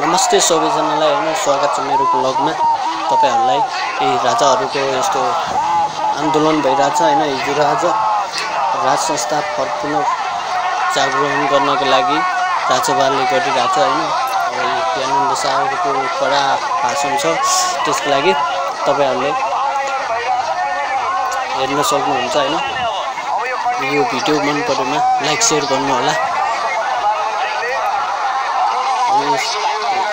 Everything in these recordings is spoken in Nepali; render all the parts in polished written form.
नमस्ते सबैजनालाई हैन स्वागत छ मेरो ब्लगमा। तपाईहरुलाई यही राजाहरुको यस्तो आन्दोलन भइराछ हैन। हिजो राज संस्था फर्किन जागरण गर्नको लागि राजसभाले गरिराछ हैन। अब ज्ञानेन्द्र शाहको कडा भाषण छ, त्यसको लागि तपाईहरुले हेर्न सक्नुहुन्छ हैन। यो भिडियो मन परेमा लाइक शेयर गर्नु होला।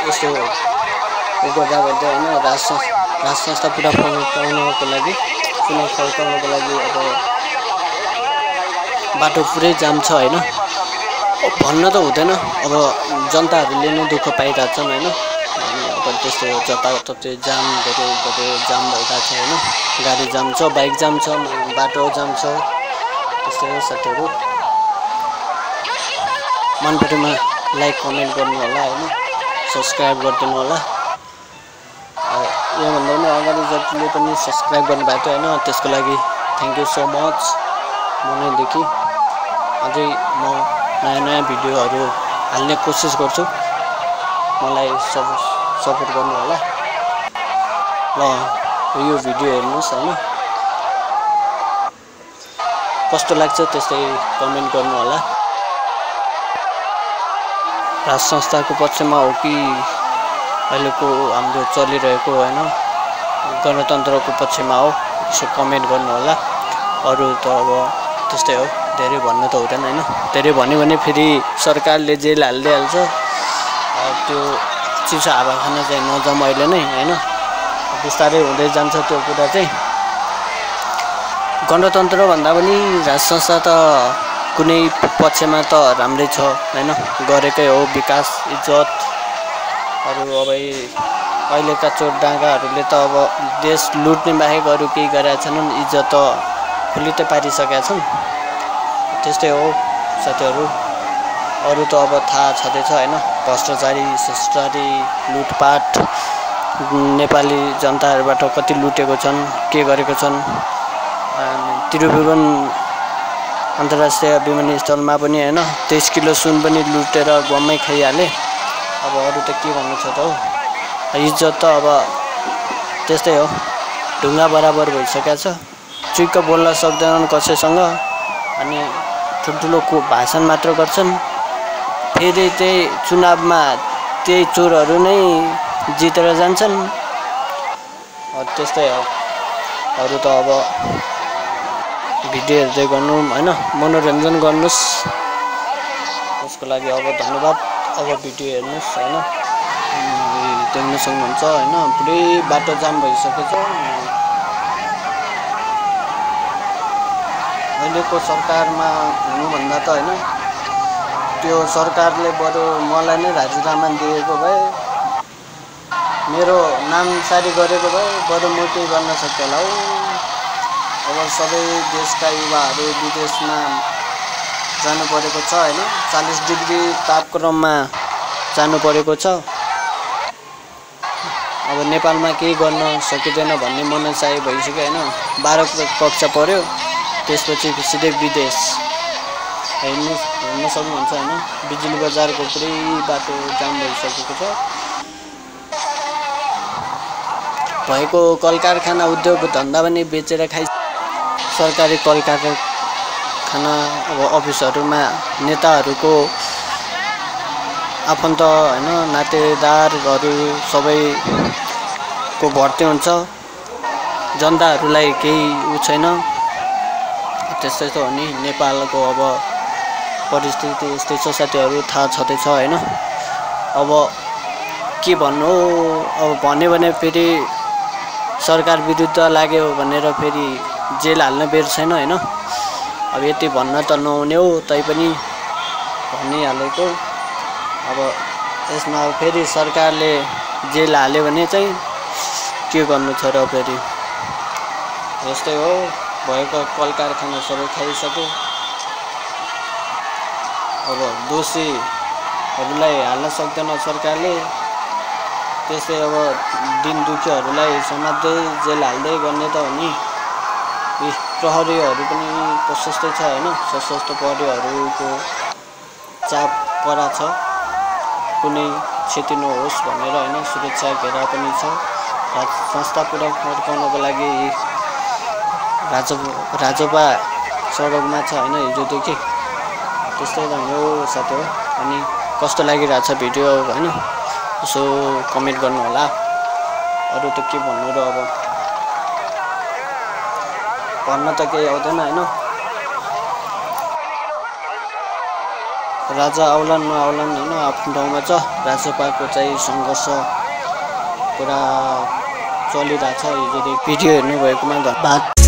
यस्तो गर्दा हैन राज संस्था पुरा फर्काउनको लागि अब बाटो पुरै जाम छ हैन। भन्न त हुँदैन, अब जनताहरुले नै दुःख पाइराछन् हैन। अब त्यस्तो जताततै जाम जाम भइराछ हैन। गाडी जाम छ, बाइक जाम छ, बाटो जाम छ। त्यस्तै साथीहरु मन परेमा लाइक कमेन्ट गर्नु होला हैन। सब्स्क्राइब गरिदिनु होला। यो भन्दा पनि अगाडि जतिले पनि सब्स्क्राइब गर्नुभएको थियो हैन, त्यसको लागि थ्यांक यू सो मच। मनैदेखि अझै म नयाँ भिडियोहरु हाल्ने कोसिस गर्छु। मलाई सपोर्ट गर्नु होला। ल यो भिडियो हेर्नुस् हैन, कस्तो लाग्छ त्यस्तै कमेन्ट गर्नु होला। राज संस्थाको पक्षमा हो कि अहिलेको हाम्रो चलिरहेको हैन गणतन्त्रको पक्षमा हो, यसो कमेन्ट गर्नु होला। अरु त अब त्यस्तै हो, धेरै भन्न त हुँदैन हैन। धेरै भन्यो भने फेरि सरकारले जेल हाल्दिहाल्छ। त्यो चिसो हावा खान चाहिँ नजाम अहिले नै हैन। बिस्तारै हुँदै जान्छ त्यो कुरा चाहिँ। गणतन्त्र भन्दा पनि राज संस्था त कुनै पक्षमा त राम्रै छ हैन। गरेकै हो विकास इज्जत। अरु अब अहिलेका चोर डाँगाहरुले त अब देश लुट्ने बाहेक अरु केही गरेका छैनन्। इज्जत त फुलिते पारिसकेका छन्। त्यस्तै हो साथीहरु। अरु त अब थाहा छँदैछ हैन। भ्रष्टाचारी शिष्टाचारी लुटपाट नेपाली जनताहरुबाट कति लुटेको छन्, के गरेको छन्। त्रिभुवन अन्तर्राष्ट्रिय विमानस्थलमा पनि हैन 23 किलो सुन पनि लुटेर गम्मै खाइहाले। अब अरु त के भन्नु छ त हौ। इज्जत त अब त्यस्तै हो, ढुङ्गा बराबर भइसकेको छ। चुइक्क बोल्न सक्दैनन् कसैसँग। अनि ठुल्ठुलो भाषण मात्र गर्छन्। फेरि त्यही चुनावमा त्यही चोरहरु नै जितेर जान्छन्। त्यस्तै हो। अरु त अब भिडियो हेर्दै गर्नु हैन, मनोरञ्जन गर्नुस्। त्यसको लागि अब धन्यवाद। अब भिडियो हेर्नुस् हैन। देख्न सक्नुहुन्छ हैन, पुरै बाटो जाम भइसकेको छ। अहिलेको सरकारमा हुनुभन्दा त हैन त्यो सरकारले बरु मलाई नै राजीनामा दिएको भए, मेरो नाम सारी गरेको भए बरु म केही गर्न सक्थे होला हौ। अब सबै देशका युवाहरु विदेशमा जानु परेको छ हैन। 40 डिग्री तापक्रममा जानु परेको छ। अब नेपालमा केही गर्न सकिदैन भन्ने मनसाय भइसक्यो हैन। 12 कक्षा पर्यो, त्यसपछि सिधै विदेश। हेर्न सक्नुहुन्छ हैन, बिजुली बजारको पुरै बाटो जाम भइसकेको छ। भएको कलकारखाना उद्योग धन्दा पनि बेचेर खाइ। सरकारी कलकारखाना अब अफिसहरुमा नेताहरुको आफन्त हैन नातेदारहरु सबैको भर्ती हुन्छ। जनताहरुलाई केही छैन। त्यस्तै त हो नि नेपालको अब परिस्थिति यस्तै छ साथीहरु, थाहा छँदैछ हैन। अब के भन्नु, अब भन्यो भने फेरि सरकार विरुद्ध लाग्यो भनेर फेरि जेल हाल्न बेर छैन हैन। अब यति भन्न त नहुने हो, तैपनि भनिहालेको। अब यसमा फेरि सरकारले जेल हाल्यो भने चाहिँ के गर्नु छ र फेरि। यस्तै हो, भएको कलकारखाना सबै खाइसक्यो। अब दोषीहरुलाई हाल्न सक्दैन सरकारले। त्यस्तै अब दिन दुखीहरुलाई समात्दै जेल हाल्दै गर्ने त हो नि। प्रहरीहरु पनि प्रशस्तै छ हैन। सशस्त्र प्रहरीहरुको चाप कडा छ। कुनै क्षति नहोस् भनेर हैन सुरक्षा घेरा पनि छ। संस्था पुरा फर्काउनको लागि राजोपा सडकमा छ हैन हिजोदेखि। त्यस्तै हो साथी हो। अनि कस्तो लागिरहेछ भिडियो हैन यसो कमेन्ट गर्नु होला। अरु त के भन्नु र अब भन्न त केही आउँदैन हैन। राजा आउलान् नआउलान् हैन आफ्नो ठाउँमा छ। राजोपाको चाहिँ संघर्ष पुरा चलिरहेछ। हिजोदेखि भिडियो हेर्नु भएकोमा धन्यवाद।